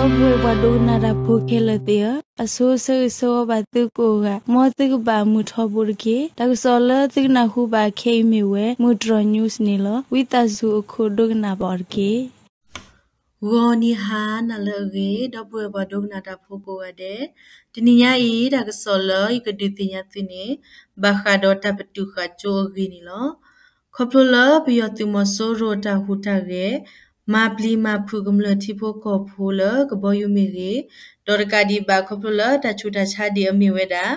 ဒီပုၢ်ဝဲၢ်ပှၤဒိကနၣ်တၢ်ဖိခဲလၢာ်သ့ၣ်ဧၢ, အဆိဆၢဂ့ၤဆၢဝါဘၣ်သုကိးဂၤ, မ်သုကဘၣ်မုာ်ထီဘိတက့ၢ်. တၢ်ကစီၣ်လၢသုကနၢ်ဟူဘၣ်ခဲအံၤမ့ၢ်ဝဲ မုၢ်တြီၤ news န့ၣ်လီၤ. ဝံသးစူၤအခိၣ်ဒိကနၣ်ဘၣ်အီၤတက့ၢ်. ဂီၤနံၤဟါနၤလၢအဂ့ၤ, ဒီပုၢ်ဝဲၢ်ပှၤဒိကနၣ်တၢ်ဖိကိးဂၤဒဲး, တနံၤညါအံၤ တၢ်ကစီၣ်လၢယကဒုးသ့ၣ်ညါသုန့ၣ်, ဘၣ်ဃးဒီးတၢ်ပတုာ်ဃာ်ကၠိအဂ့ၢ်န့ၣ်လီၤ. ခီဖျိလၢပယီၤသုးမီၤစိရိၤတၢ်ဟူးတၢ်ဂဲၤ မၤပျံၤမၤဖုးကမျၢၢ်ထံဖိကီၢ်ဖိလၢကဘီယူၤမ့ၢ်ဂ့ၤ, ဒီးတကးဒံးဘၣ်ခီဖျိလၢတၢ်ဆူးတၢ်ဆါဒံးအမ့ၢ်ဝဲဒၣ်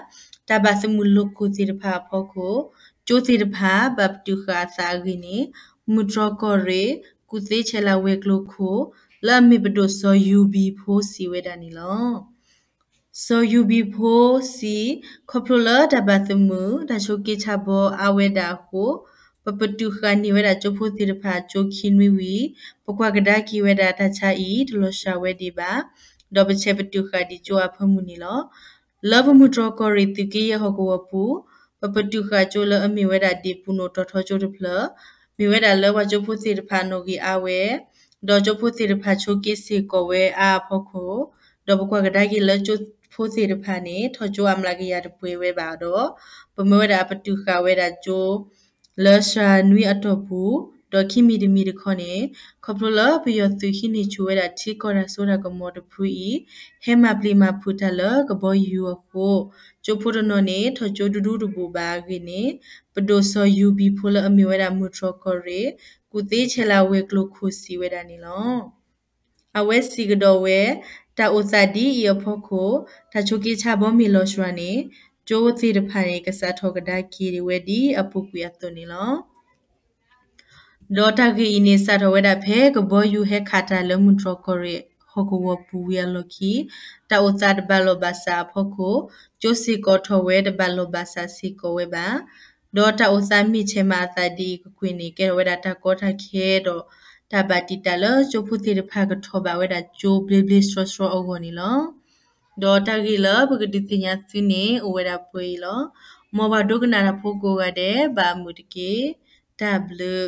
တၢ်ဘၣ်သမုၣ်လိာ်ခိၣ်သ့ၣ်တဖၣ်အဖီခိၣ်, ကၠိသ့ၣ်တဖၣ်ဘၣ်ပတုာ်ဃာ်အသးအဂ့ၢ်န့ၣ်, မုၢ်တြီၤကီၢ်ရ့ၣ် ကူၣ်သ့ဆဲးလၤဝဲၤကျိၤခိၣ် လၢအမ့ၢ်ပဒိၣ်စီၤယူၤဘံၤဖိစံးဝဲဒၣ်န့ၣ်လီၤ. စီၤယူၤဘံၤဖိစံး, ခီဖျိလၢတၢ်ဘၣ်သမုၣ် တၢ်ဆိးက့ဆါဘီအါဝဲဒၣ်အဃိ, ပပတုာ်ဃာ်န့ၢ်ဝဲဒၣ်ကၠိဖိသ့ၣ်တဖၣ်ကၠိခံနွံဝံၤ, ပကွၢ်ကဒါက့ၤဝဲဒၣ်တၢ်ဆါအံၤတလီၤစှၤဝဲဒံးဘၣ်, ဒီးပဆဲးပတုာ်ဃာ်ဒံးကၠိအဖၢမုၢ်န့ၣ်လီၤ. လၢပမုၢ်တြီၤကီၢ်ရ့ၣ်သုးက့ယဲၢ်ဟီၣ်ကဝီၤပူၤ, ပပတုာ်ဃာ်ကၠိလၢအမ့ၢ်ဝဲဒၣ်ဒ့ၣ်ပူၤနိၣ်တီၤထီကၠိတဖျၢၣ်, မ့ၢ်ဝဲဒၣ်လၢပှၤကၠိဖိသ့ၣ်တဖၣ်နီၣ်ဂံၢ်အါဝဲ, ဒီးကၠိဖိသ့ၣ်တဖၣ်ဆိးက့စ့ၢ်ကီးဝဲအါအဖီခိၣ်, ဒီးပကွၢ်ကဒါက့ၤလၢကၠိဖိသ့ၣ်တဖၣ်န့ၣ် ထီၣ်ကၠိအမျးကယၤတပှဲၤဝဲဘၣ်ဒီး, ပမၢဝဲဒၣ်အပတုာ်ဃာ်ဝဲဒၣ်ကၠိ လၢစှၤနွံအတီၢ်ပူၤ, ဒီးခံမံၤတမံၤတခီန့ၣ်, ခီဖျိလၢပယီၤသုးဟံးန့ၢ်ဆူၣ်ဝဲဒၣ်ထံကီၢ်တၢ်စိတၢ်ကမီၤတဖုအံၤ, ဟဲမၤပျံၤမၤဖုးတၢ်လၢကဘီယူၤအဃိ, ကၠိဖိတနီၤန့ၣ် ထီၣ်ကၠိဒူဒူတဘူၣ်ဘၣ်အဂ့ၢ်န့ၣ်, ပဒိၣ်စီၤယူၤဘံၤဖိလၢအမ့ၢ်ဝဲဒၣ်မုၢ်တြီၤကီၢ်ရ့ၣ် ကူၣ်သ့ဆဲးလၤဝဲၤကျိၤခိၣ်စံးဝဲဒၣ်န့ၣ်လီၤ. အဝဲစံးကဒီးဝဲ, တၢ်အိၣ်သးဒ်အံၤအဖီခိၣ်, တၢ်ဆိးက့ဆါဘီမ့ၢ်လီၤစှၤန့ၣ်, ကၠိသ့ၣ်တဖၣ်န့ၣ် ကစးထီၣ်ကဒါက့ၤဝဲဒ်အပူၤကွံာ်အသိးန့ၣ်လီၤ. ဒီးတၢ်ဂ့ၢ်အံၤန့ၣ် စးထီၣ်ဝဲဒၣ်ဖဲကဘီယူၤဟဲခးတၢ်လၢမုၢ်တြီၤကီၢ်ရ့ၣ်ဟီၣ်ကဝီၤပူၤဝံၤအလီၢ်ခံ, တၢ်အိၣ်သးတဘၣ်လိာ်ဘၣ်စးအဖီခိၣ်, ကၠိစ့ၢ်ကီးထီၣ်ဝဲတဘၣ်လိာ်ဘၣ်စးစ့ၢ်ကီးဝဲဘၣ်. ဒီးတၢ်အိၣ်သးမ့ၢ်ဆဲးမၤအသးဒ်အံၤကကွ့ၢ်န့ၣ် ကဲထီၣ်ဝဲဒၣ်တၢ်ကီတၢ်ခဲဒီး တၢ်ဘၣ်တံာ်တာ်လၢကၠိဖိသ့ၣ်တဖၣ်ကထီၣ်ဘၣ်ဝဲဒၣ်ကၠိဘျ့ဘျ့ဆှီဆှီအဂီၢ်န့ၣ်လီၤ. ဒီးတၢ်ဂ့ၢ်လၢပကဒုးသ့ၣ်ညါသုန့ၣ် အိၣ်ဝဲဒၣ်ပှဲၤအံၤလီၤ. မ်ပှၤဒိကနၣ်တၢ်ဖိကိးဂၤဒဲး ဘၣ်အမုာ်တက့ၢ်. တၢ်ဘျုး